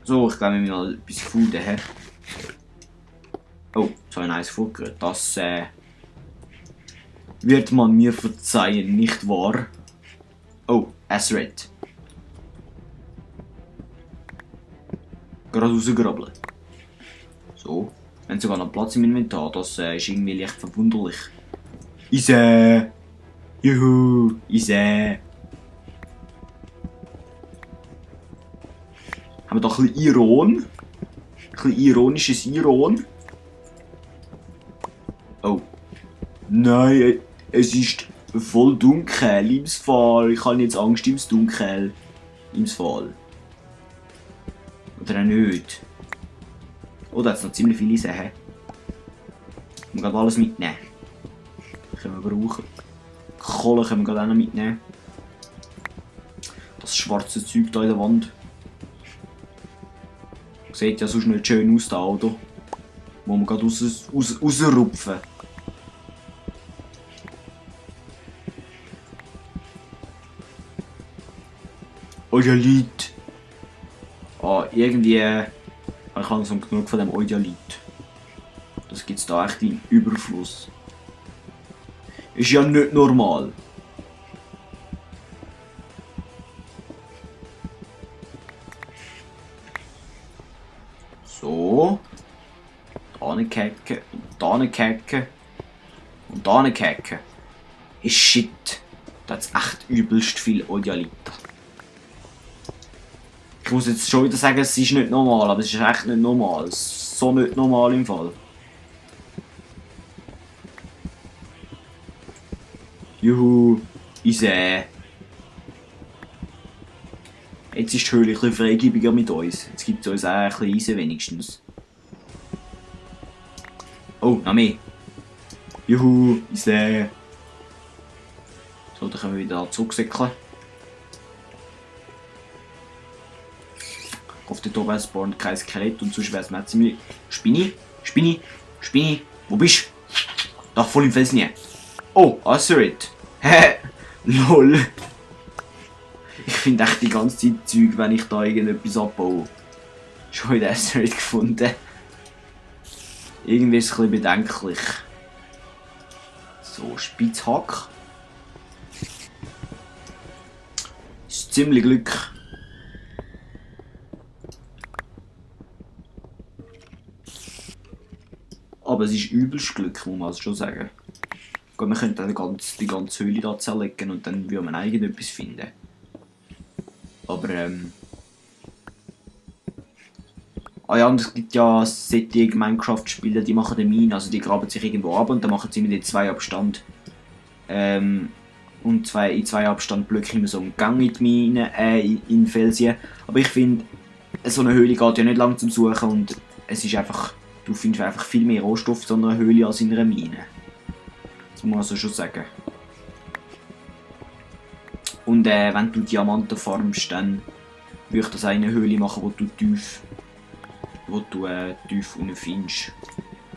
So, ich glaube, wir müssen noch etwas fooden. He? Oh, so ein nice vorgerührt. Das wird man mir verzeihen, nicht wahr? Oh, Azred. Gerade rausgrabbeln. So. Wir haben sogar noch Platz im Inventar. Das ist irgendwie leicht verwunderlich. Ise! Juhu! Ise! Haben wir da ein bisschen Iron? Ein bisschen ironisches Iron? Oh. Nein, es ist voll dunkel im Fall. Ich habe jetzt Angst im Dunkel. Im Fall. Oder auch nicht. Oh, da hat es noch ziemlich viele Sachen. Wir können alles mitnehmen. Können wir brauchen. Kohle können wir gerade auch noch mitnehmen. Das schwarze Zeug da in der Wand. Sieht ja sonst nicht schön aus da, oder? Wo wir gerade rausrupfen. Eudalit. Ah, irgendwie habe ich langsam genug von dem Eudalit. Das gibt es da echt im Überfluss. Ist ja nicht normal. So. Da eine Kecke. Und da eine Kecke. Und da eine Kecke. Ist shit. Da hat echt übelst viel Eudalit. Ich muss jetzt schon wieder sagen, es ist nicht normal, aber es ist echt nicht normal. Es ist so nicht normal im Fall. Juhu, Ise. Jetzt ist die Höhle ein bisschen freigebiger mit uns. Jetzt gibt es uns auch ein bisschen Eisen wenigstens. Oh, noch mehr. Juhu, Ise. So, dann können wir wieder zurücksäckeln. Ich hoffe, dort oben spawnt kein Skelett und sonst wäre es mir ziemlich... Spinni? Spinni? Spinni? Wo bist du? Da voll im Felsen. Oh, Azred. Hä? Lol. Ich finde echt die ganze Zeit Zeug, wenn ich da irgendetwas abbaue. Schon in der Azred gefunden. Irgendwie ist es ein bisschen bedenklich. So, Spitzhack. Ist ziemlich Glück. Aber es ist übelst Glück, muss man also schon sagen. Gut, wir könnten die ganze Höhle da zerlegen und dann würde man irgendetwas finden. Aber ah ja, und es gibt ja solche Minecraft-Spiele, die machen eine Mine, also die graben sich irgendwo ab und dann machen sie mit 2 Abstand. Und in 2 Abstand Blöcke immer so einen Gang in die Mine, in Felsien. Aber ich finde, so eine Höhle geht ja nicht lang zum Suchen und es ist einfach, du findest einfach viel mehr Rohstoff in so einer Höhle als in einer Mine. Das muss man also schon sagen. Und wenn du Diamanten farmst, dann würde ich das auch in eine Höhle machen, wo du tief unten findest.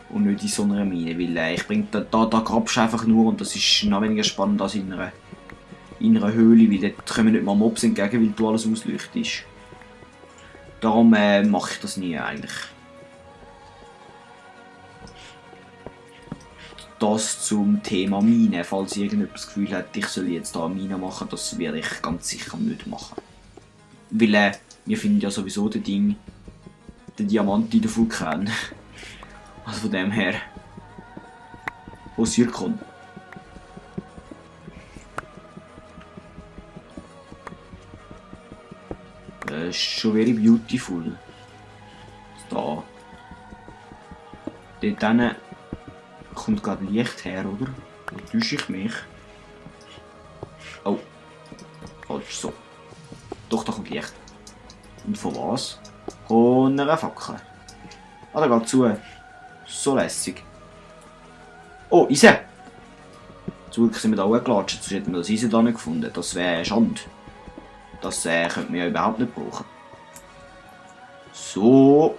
Und nicht in so einer Mine, weil ich bringe da grabst du einfach nur und das ist noch weniger spannend als in einer Höhle, weil dort kommen nicht mal Mobs entgegen, weil du alles ausleuchtest. Darum mache ich das nie eigentlich. Das zum Thema Mine. Falls irgendjemand das Gefühl hat, ich soll jetzt da eine Mine machen, das werde ich ganz sicher nicht machen. Weil wir finden ja sowieso den Diamant in der Vulkan. Also von dem her. Wo es hier kommt. Das ist schon very beautiful. Da. Dort hinten kommt gerade Licht her, oder? Oder täusche ich mich? Oh. Falsch, so. Doch, da kommt Licht. Und von was? Von einer Fackel. Ah, da geht zu. So lässig. Oh, Eisen! Zum Glück sind wir da hochgelatscht, sonst hätten wir das Eisen da nicht gefunden. Das wäre Schande. Das könnten wir ja überhaupt nicht brauchen. So.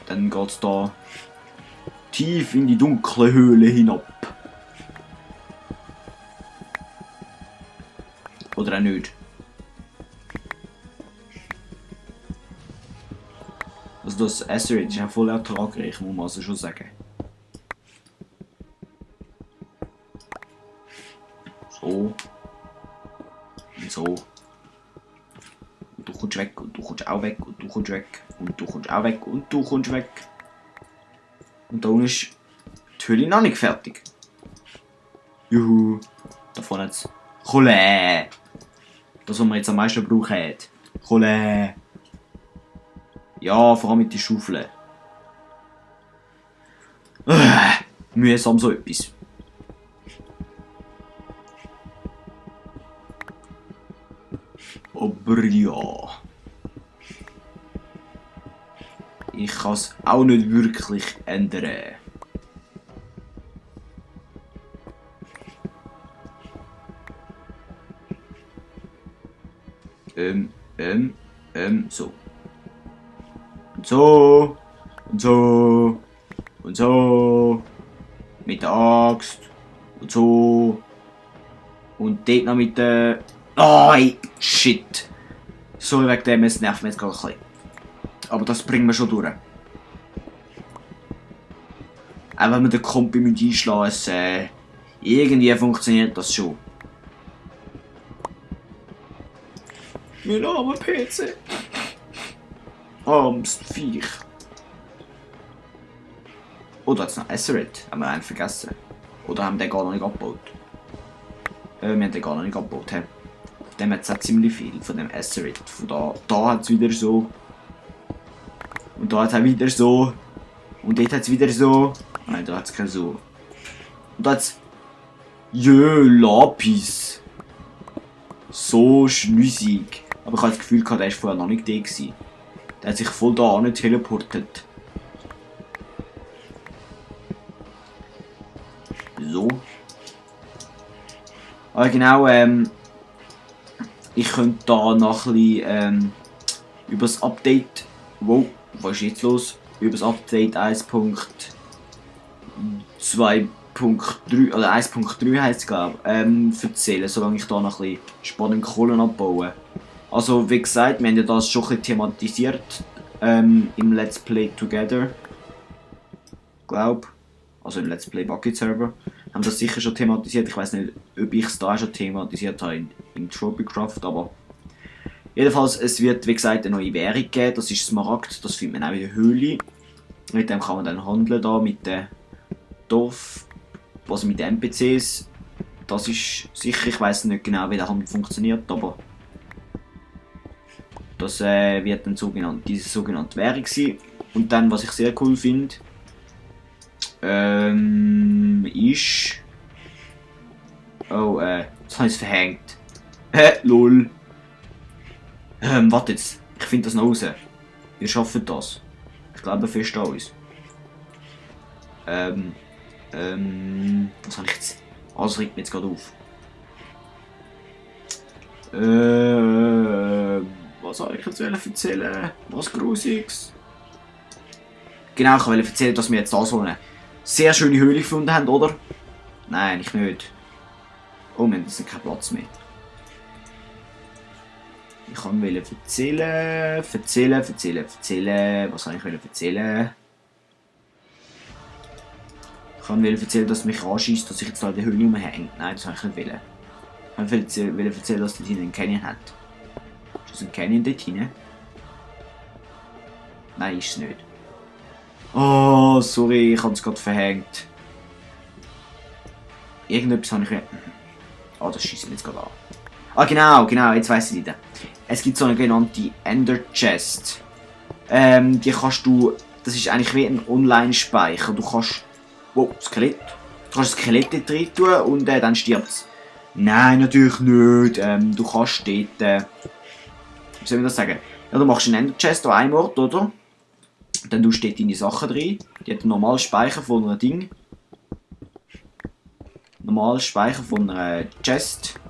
Dann geht es da tief in die dunkle Höhle hinab. Oder auch nicht. Also das Asteroid ist auch voll ertragreich, muss man also schon sagen. So. Und so. Und du kommst weg und du kommst auch weg und du kommst weg und du kommst auch weg und du kommst weg. Und da unten ist die Höhle noch nicht fertig. Juhu. Da vorne jetzt Kohle. Das, was wir jetzt am meisten brauchen. Kohle. Ja, vor allem mit den Schaufeln. Mühsam so etwas. Aber ja. Ich kann es auch nicht wirklich ändern. So. Und so. Und so. Und so. Mit der Axt. Und so. Und dort noch mit der... Oh, shit. Sorry wegen dem, es nervt mich jetzt gerade ein bisschen. Aber das bringen wir schon durch. Auch wenn wir den Kompi einschlagen müssen, irgendwie funktioniert das schon. Mein armer PC. Armes Viech. Oh, da hat es noch Asteroid. Haben wir einen vergessen. Oder haben wir den gar noch nicht abgebaut? Wir haben den gar noch nicht abgebaut. He. Von dem hat es auch ziemlich viel, von dem Asteroid. Von da hat es wieder so. Und da hat es auch wieder so. Und dort hat es wieder so. Nein, da hat es kein so. Und da hat es... Lapis. So schlüssig. Aber ich habe das Gefühl, der war vorher noch nicht da gewesen. Der hat sich voll da nicht teleportet. So. Aber genau, ich könnte da noch ein bisschen über das Update. Wow, was ist jetzt los? Über das Update 1.2.3 oder 1.3 heisst es, glaube ich, erzählen, solange ich da noch ein bisschen spannende Kohlen abbaue. Also wie gesagt, wir haben ja das schon ein bisschen thematisiert im Let's Play Together. Glaub. Also im Let's Play Bucket Server. Haben das sicher schon thematisiert. Ich weiß nicht, ob ich es da schon thematisiert habe in Tropicraft, aber jedenfalls, es wird wie gesagt eine neue Währung geben. Das ist Smaragd, das findet man auch in der Höhle. Mit dem kann man dann handeln da mit den Dorf, also mit den NPCs. Das ist sicher, ich weiß nicht genau, wie der Handel funktioniert, aber das wird dann diese sogenannte Währung sein. Und dann, was ich sehr cool finde, ist... Oh, jetzt habe ich es verhängt. Lol. Warte jetzt. Ich finde das noch raus. Wir schaffen das. Ich glaube fest an uns. Was habe ich jetzt... Alles regt mir jetzt gerade auf. Was soll ich jetzt erzählen? Was Grusiges? Genau, ich wollte erzählen, dass wir jetzt da so eine sehr schöne Höhle gefunden haben, oder? Nein, ich nicht. Oh, wir haben jetzt keinen Platz mehr. Ich wollte erzählen. Was soll ich erzählen? Ich wollte erzählen, dass mich anschießt, dass ich jetzt da in der Höhle rumhänge. Nein, das wollte ich nicht. Ich wollte erzählen, dass dort hinten ein Canyon hat. Ist das ein Canyon dort hinten? Nein, ist es nicht. Oh, sorry, ich habe es gerade verhängt. Irgendetwas habe ich... Oh, das schießt mir jetzt gerade an. Ah, genau, jetzt weiss ich nicht. Es gibt so eine genannte Ender Chest. Die kannst du... Das ist eigentlich wie ein Online-Speicher. Du kannst... Wow, Skelett. Du kannst das Skelett dort rein tun und dann stirbt es. Nein, natürlich nicht. Du kannst dort... wie soll ich das sagen? Ja, du machst einen Ender Chest an einem Ort, oder? Dann tust du dort deine Sachen drin. Die hat einen normalen Speicher von einem Ding. Normalen Speicher von einer Chest.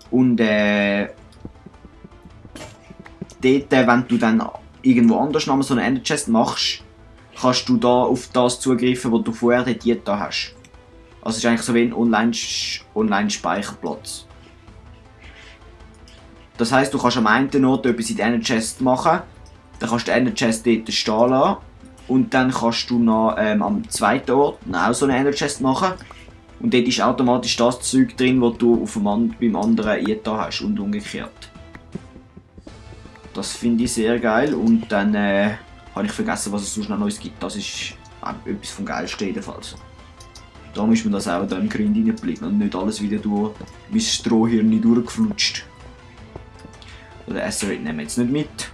Und dort, wenn du dann irgendwo anders noch so eine Ender Chest machst, kannst du da auf das zugreifen, was du vorher dort da hast. Also es ist eigentlich so wie ein Online-Speicherplatz. Das heisst, du kannst am einen Ort etwas in der Ender Chest machen Dann kannst du den Chest dort stehen lassen. Und dann kannst du noch am zweiten Ort auch so einen Chest machen. Und dort ist automatisch das Zeug drin, das du beim anderen eingetan hast und umgekehrt. Das finde ich sehr geil. Und dann habe ich vergessen, was es sonst noch Neues gibt. Das ist etwas vom Geilsten jedenfalls. Darum ist mir das auch da im Grind reingeblieben und nicht alles wieder durch mein Strohhirn durchgeflutscht. Den Asteroid nehmen wir jetzt nicht mit.